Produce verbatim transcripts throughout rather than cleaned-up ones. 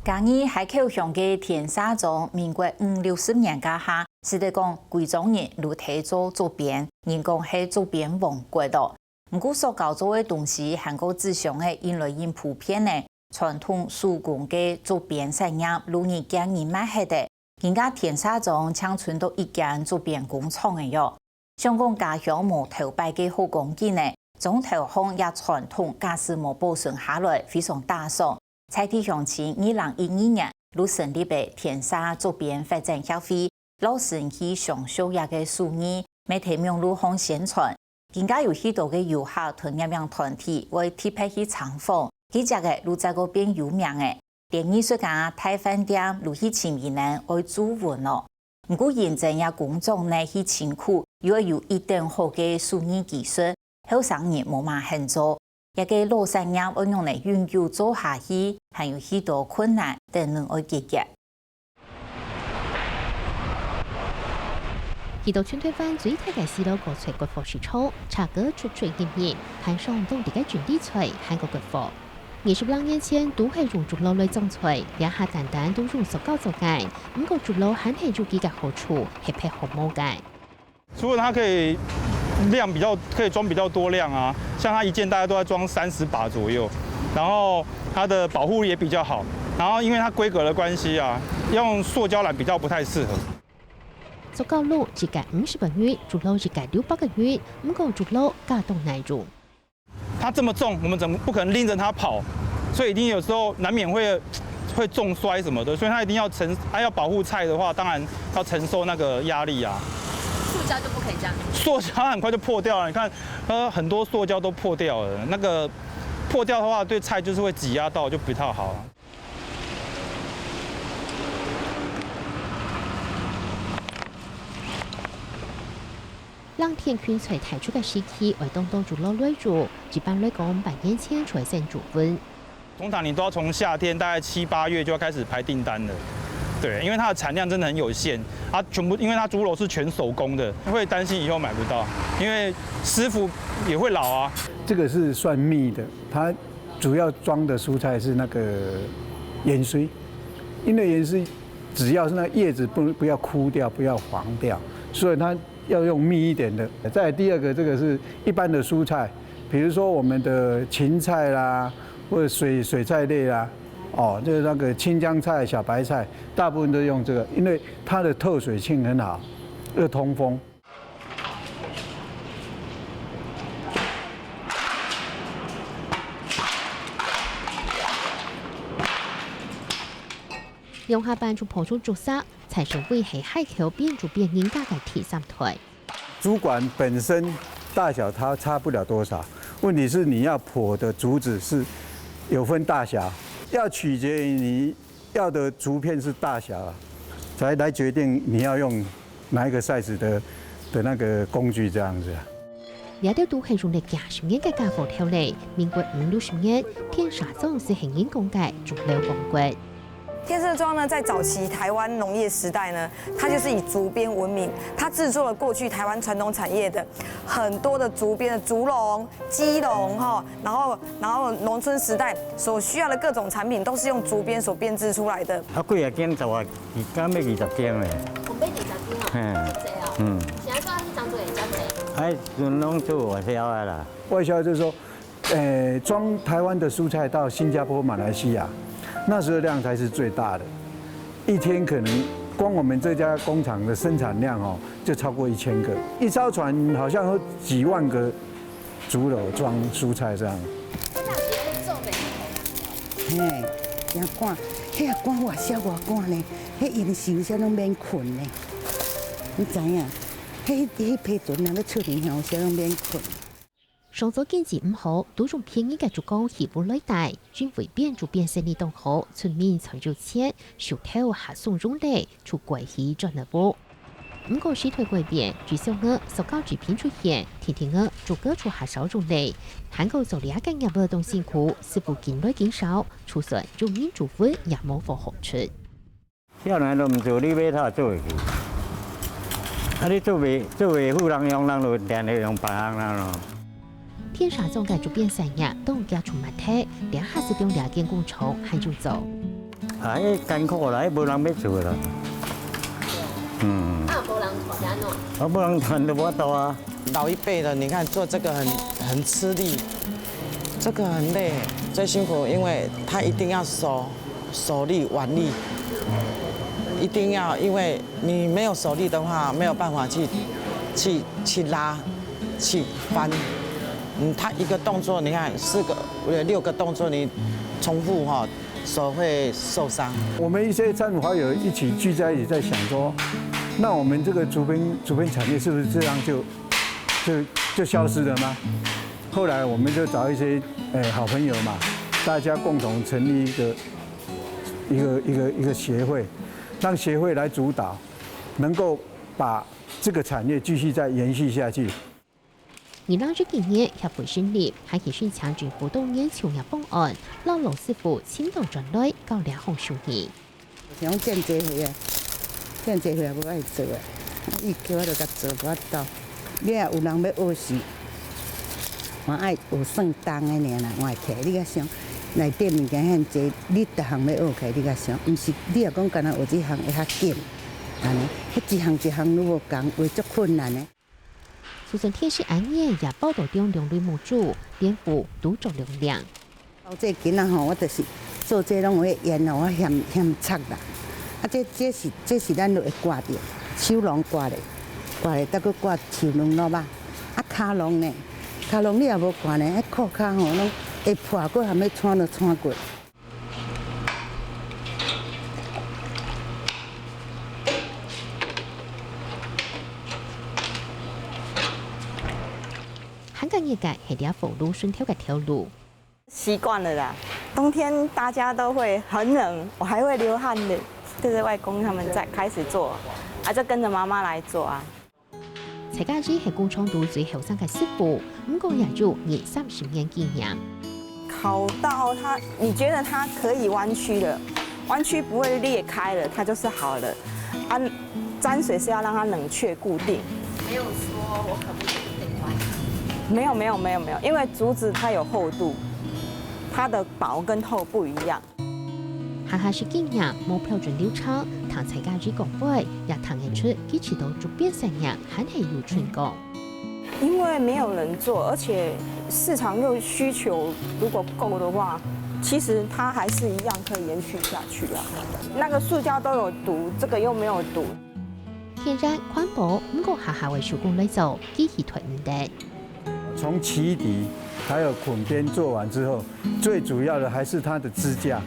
嘉義海口鄉个田社庄，民國五六十年該下，使得講歸庄人都在做竹編，人講係竹編王國哦。毋過塑膠做个東西還過紙箱仔，因來因普遍呢，傳統手工个竹編產業，愈日漸日賣忒了。今下田社庄淨伸到一間竹編工廠仔喲。 想講家鄉無頭擺个好光景呢，庄頭項這傳統假使無保存下來，非常打爽。在地鄉親二零一二年，就成立了田社竹編發展協會，摎生去相惜這个手藝，乜在網路項宣傳。今下有許多个遊客同業名團體會特別去參訪，佢這个就再過變有名了。 連藝術家、大飯店都去尋佢等愛助援哦。毋過認真這工種呢，係辛苦，又愛有一等好个手藝技術，後生人無麼肯做。這个老產業愛仰般永久做下去，還有許多困難等等愛解決。去到全臺灣最大个西螺果菜割貨市場，車哥出出入入，攤商都在該整理菜，還過割貨。 二十零年前都係用竹籮來裝菜，這下單單都用塑膠做个。毋過竹籮還係有佢个好處，係別項無个。除了它可以量比較，可以裝比較多量啊，像它一件大概都在裝三十把左右，然後它的保護力也比較好，然後因為它規格的關係啊，用塑膠籃比較不太適合。塑膠籃一個五十個銀，竹籮一個六百個銀，毋過竹籮較當耐用。 它這麼重，我們怎麼不可能拎著它跑？所以一定有時候難免會，會重摔什麼的，所以它一定要承，它要保護菜的話，當然要承受那個壓力啊。塑膠就不可以這樣。塑膠很快就破掉了，你看，呃，很多塑膠都破掉了，那個破掉的話，對菜就是會擠壓到，就不太好。 冷天芹菜大出个時期，愛當當竹籮來用，一般來講，半年前就愛先注文。通常你都要從夏天大概七八月就要開始排訂單了，對，因為它的產量真的很有限，啊，全部，因為它豬肉是全手工的，會擔心以後買不到，因為師傅也會老啊。這個是算密的，它主要裝的蔬菜是那個芫荽，因為芫荽只要是那葉子不，不要枯掉，不要黃掉，所以它要用密一點的。再來第二個，這個是一般的蔬菜，比如說我們的芹菜啦，或者水，水菜類啦，哦，就是那個青江菜、小白菜，大部分都用這個，因為它的透水性很好，又通風。 兩下半就鋪出竹席，在社會係海口變竹變人家个第三代。竹管本身大小它差不了多少，問題是你要破的竹子是有分大小，要取決於你要的竹片是大小啊，才來決定你要用哪一個size的，的那個工具這樣子啊。這兜都係用了幾十年个家伙頭咧，民國五六十年，田社庄就係人講个竹籮王國。田社庄呢，在早期台灣農業時代呢，它就是以竹編聞名，它製作了過去台灣傳統產業的很多的竹編的竹籠、雞籠哈，然後，然後農村時代所需要的各種產品都是用竹編所編製出來的。啊，幾若間十外，而家欲二十間咧。有欲二十間哦，嘿，遮濟哦。嗯。是按怎彼當初會遮濟？哎，陣攏做外銷的啦。外銷就是說，呃，裝台灣的蔬菜到新加坡、馬來西亞，那時候量才是最大的，一天可能光我們這家工廠的生產量哦，就超過一千個，一艘船好像有幾萬個竹簍裝蔬菜這樣。啊，若是咧做袂好。嘿，真趕，彼趕外銷外趕呢，彼營收煞攏免睏呢。你知影？彼，彼批船若欲出去吼，煞攏免睏。上早經濟毋好，都用便宜个竹篙起屋來戴，因為編竹編生理當好，村民賺有錢，手頭較鬆動咧，就過去轉了屋。 毋過時代改變，紙箱仔、塑膠製品出現，天天仔竹篙就較少用咧。還過做這个業仔當辛苦，師傅緊來緊少，就算有人注文也無貨好出。少年都毋做，你欲哪做會去？啊，你做袂，做袂赴人用，人就定著用別人啦咯。田社庄个竹編產業當遽就滅忒，這下就用這間工廠還有做。哎，艱苦啦，無人欲做啦。嗯。啊，無人傳安怎？啊，無人傳就無法度啊。老一輩的，你看做這個很，很吃力，這個很累，最辛苦，因為他一定要手，手力、腕力，一定要，因為你沒有手力的話，沒有辦法去，去，去拉，去翻。嗯，他一個動作，你看四個、呃，六個動作，你重複哈， 手會受傷。我們一些餐飲好友一起聚在一起，在想說，那我們這個竹編竹編產業是不是這樣就就就消失了嗎？後來我們就找一些誒好朋友嘛，大家共同成立一個一個一個一個協會，讓協會來主導，能夠把這個產業繼續再延續下去。 二零一九年協會成立，還係申請政府多年就業方案，摎老師傅尋到轉來教這項手藝。想真濟歲啊，真濟歲啊，無愛做啊，伊叫我就共做，無法度。你若有人欲學習，嘛愛學算重的爾啦，我會提。你共想，內底物件遐濟，你逐項欲學起來，你共想，毋是你若講干焦學這項會較緊，按呢，彼一項一項愈無仝，會足困難的。 就算天時恁熱，也包到中兩輪模組，顛覆都著涼涼。到這今仔吼，我就是做這攏有彼煙哦，我嫌嫌鑿啦。啊，這這是這是咱就會掛著，手攏掛咧，掛咧，再閣掛樹卵落啊。啊，跤攏呢，跤攏你若無掛呢，彼褲跤吼攏會破，閣含欲穿就穿過。 寒假業界係這條路脣頭个頭路。習慣了啦，冬天大家都會很冷，我還會流汗的。就是外公他們在開始做，啊，就跟著媽媽來做啊。 蔡家怡係工廠肚最後生个師傅，毋過也有二三十年經驗。烤到它，你覺得它可以彎曲了，彎曲不會裂開了，它就是好了。啊，沾水是要讓它冷卻固定。沒有說我可不可以更彎？沒有，沒有，沒有，沒有，因為竹子它有厚度，它的薄跟厚不一樣。 下下係經驗，無標準流程，聽蔡家怡講話，也聽得出佢試著竹編產業還係有成功。因為沒有人做，而且市場又需求如果夠的話，其實它還是一樣可以延續下去啊。那個塑膠都有毒，這個又沒有毒。 顯然，環保，毋過下下个手工來做，機器推毋得。從起底還有捆邊做完之後，最主要的還是它的支架。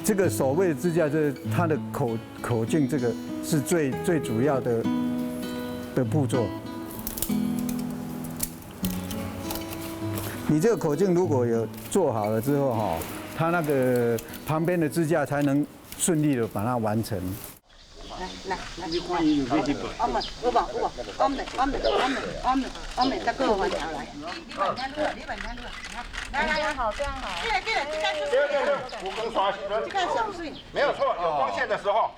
這個所謂的支架，就是它的口口徑，這個是最最主要的的步驟。你這個口徑如果有做好了之後，哈，它那個旁邊的支架才能順利的把它完成。 來來來，你看伊有欲去無？阿姆，有無有無？阿姆阿姆阿姆阿姆阿姆，再過換頭來。你慢點錄啊，你慢點錄啊。來來來，好，這樣好。對了對了，這個就是，對對對，我跟刷新了。這個上水。沒有錯，有光線的時候。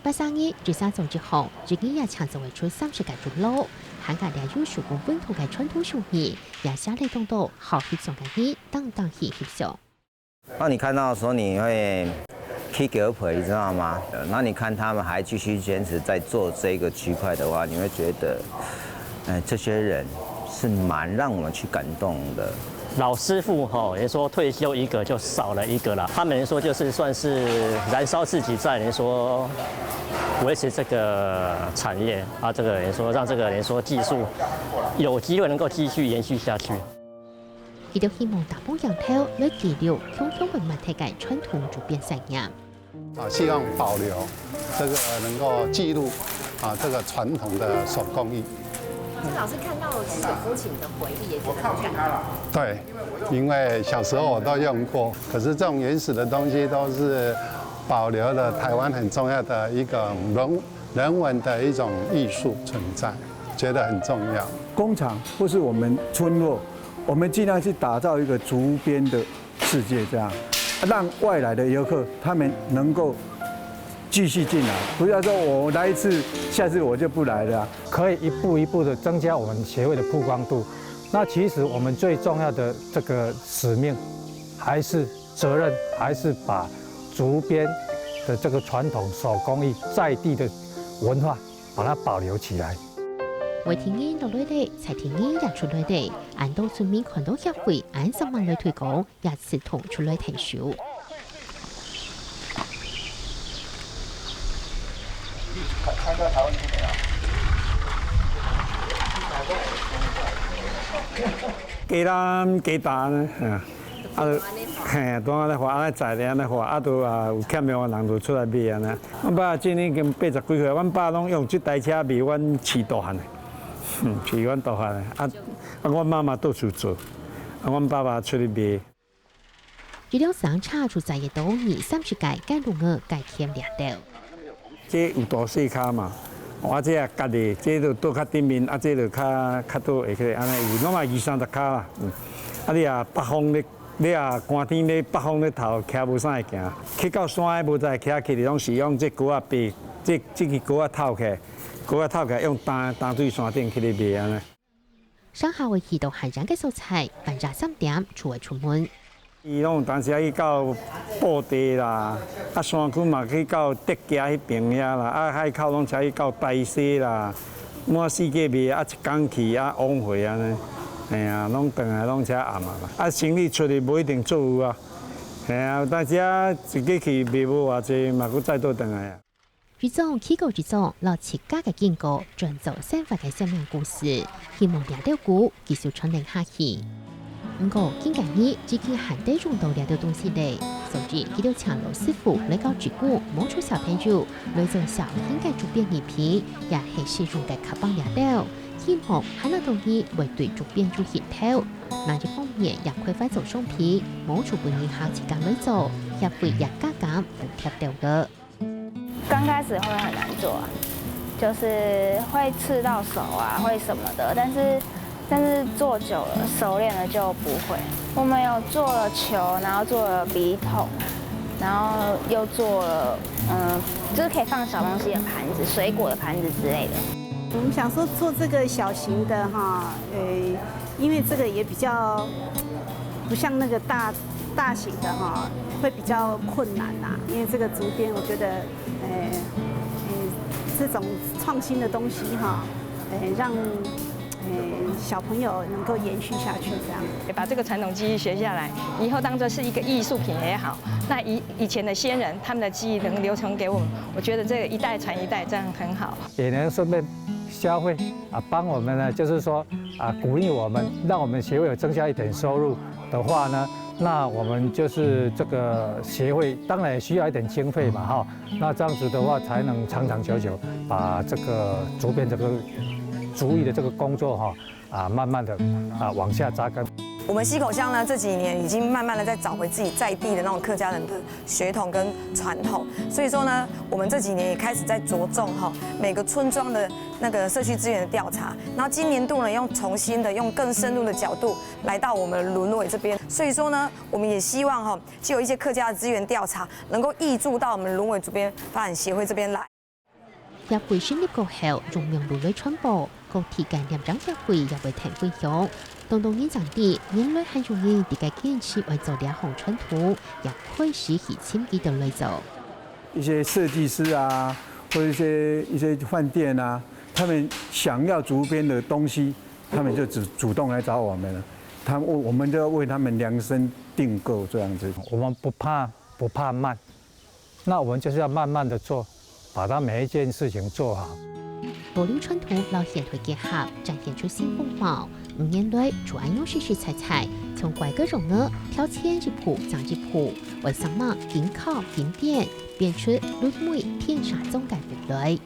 八三一，這三種一項，一日也請做會出三十個鐘頭。還加了有手工本土个傳統手藝，也寫了當多好翕相个人，當當去翕相。 那你看到的時候，你會起雞皮，你知道嗎？那你看他們還繼續堅持在做這個區塊的話，你會覺得，哎，這些人是蠻讓我們去感動的。老師傅吼，也說退休一個就少了一個了。他們說就是算是燃燒自己在，人說維持這個產業啊，這個人說讓這個人說技術有機會能夠繼續延續下去。 佢兜希望打破樣頭，來記錄共樣个問題个傳統竹編產業。啊，希望保留這個能夠記錄啊這個傳統的手工藝。這老師看到了，其實有勾起你的回憶，也覺得很感動。對，因為小時候我都用過，可是這種原始的東西都是保留了台灣很重要的一個人人文的一種藝術存在，覺得很重要。工廠或是我們村落，我們盡量去打造一個竹編的世界，這樣讓外來的遊客他們能夠繼續進來，不要說我來一次，下次我就不來了啊。可以一步一步的增加我們協會的曝光度。那其實我們最重要的這個使命，還是責任，還是把竹編的這個傳統手工藝在地的文化，把它保留起來。會天日落來咧，在天日也出來咧，恁多村民看到協會恁煞猛來推廣，也自動出來𢯭手。雞蛋、雞蛋，嗯。 啊，嘿，當然咧畫，啊，在咧按呢畫，啊，都啊有欠用的人就出來賣按呢。阮爸今年已經八十幾歲，阮爸攏用這台車賣阮飼大漢的，嗯，飼阮大漢的。啊，啊，阮媽媽到處做，啊，阮爸爸出去賣。一輛三輪車就載得到二三十個雞籠仔个牽掠兜。 這有大細卡嘛，啊，這也家己，這就倒較頂面，啊，這就較，較倒下去，按呢有，攏嘛二三十卡啦。嗯。啊，你啊，北風咧，你啊，寒天咧，北風咧透，騎無啥會驚。去到山的無在騎，去的攏是用這篙仔爬，這，這支篙仔敨起來，篙仔敨起來用擔，擔對山頂去咧賣按呢。 上下會去到還遠个所在，半夜三點就會出門。伊攏有當時仔去到布袋啦，啊，山區嘛去到竹崎彼爿遐啦，啊，海口攏會去到台西啦，滿四界賣啊，一工去啊，往回按呢。嘿啊，攏轉來攏會暗啊啦。啊，生理出去無一定做有啊。嘿啊，有當時仔自己去賣無偌濟，嘛閣載倒轉來啊。 一莊去過一莊，摎自家个經過，轉做生活个生命故事，希望這兜句繼續傳承下去。毋過，今个日已經還得用到這兜東西咧，所以佢兜請老師傅來教一群無厝小朋友來做小型个竹編藝品，也係實用个卡邦這兜，希望還有多人會對竹編有興頭。另一方面，也開發做商品，無厝分人客自家來做，協會也加減補貼兜仔。 剛開始會很難做啊，就是會刺到手啊，會什麼的，但是，但是做久了，熟練了就不會。我們有做了球，然後做了筆筒，然後又做了，嗯，就是可以放小東西的盤子、水果的盤子之類的。我們想說做這個小型的哈，呃，因為這個也比較不像那個大，大型的哈，會比較困難吶。因為這個竹編，我覺得，呃，呃，這種創新的東西哈，呃，讓，呃，小朋友能夠延續下去，這樣。把這個傳統技藝學下來，以後當作是一個藝術品也好，那以，以前的先人他們的技藝能流傳給我們，我覺得這個一代傳一代，這樣很好。也能順便消費啊，幫我們呢，就是說啊，鼓勵我們，讓我們協會有增加一點收入的話呢，那我們就是這個協會當然也需要一點經費嘛，哈。那這樣子的話，才能長長久久把這個竹編這個竹藝的這個工作哈，啊，慢慢的啊往下扎根。我們溪口鄉呢，這幾年已經慢慢的在找回自己在地的那種客家人的血統跟傳統，所以說呢，我們這幾年也開始在着重哈每個村莊的那個社區資源的調查，然後今年度呢，用重新的、用更深入的角度來到我們崙尾這邊，所以說呢，我們也希望哈，藉由一些客家的資源調查，能夠挹注到我們崙尾竹編發展協會這邊來。 協會成立過後，榮名崙尾傳播，各地个攝影協會也會𢯭分享。當多人正知，原來還有人在該堅持愛做這項傳統，也開始去尋佢兜來做。一些設計師啊，或者一些，一些飯店啊，他們想要竹編的東西，他們就主，主動來找我們了。他們，我們就要為他們量身訂購這樣子。我們不怕，不怕慢， 那我們就是要慢慢地做，把它每一件事情做好。保留傳統摎現代結合，展現出新風貌。五年來，就恁樣實實在在，從乖个樣仔，挑前一步、正一步，為生命緊敲緊編，編出崙尾天生中个未來。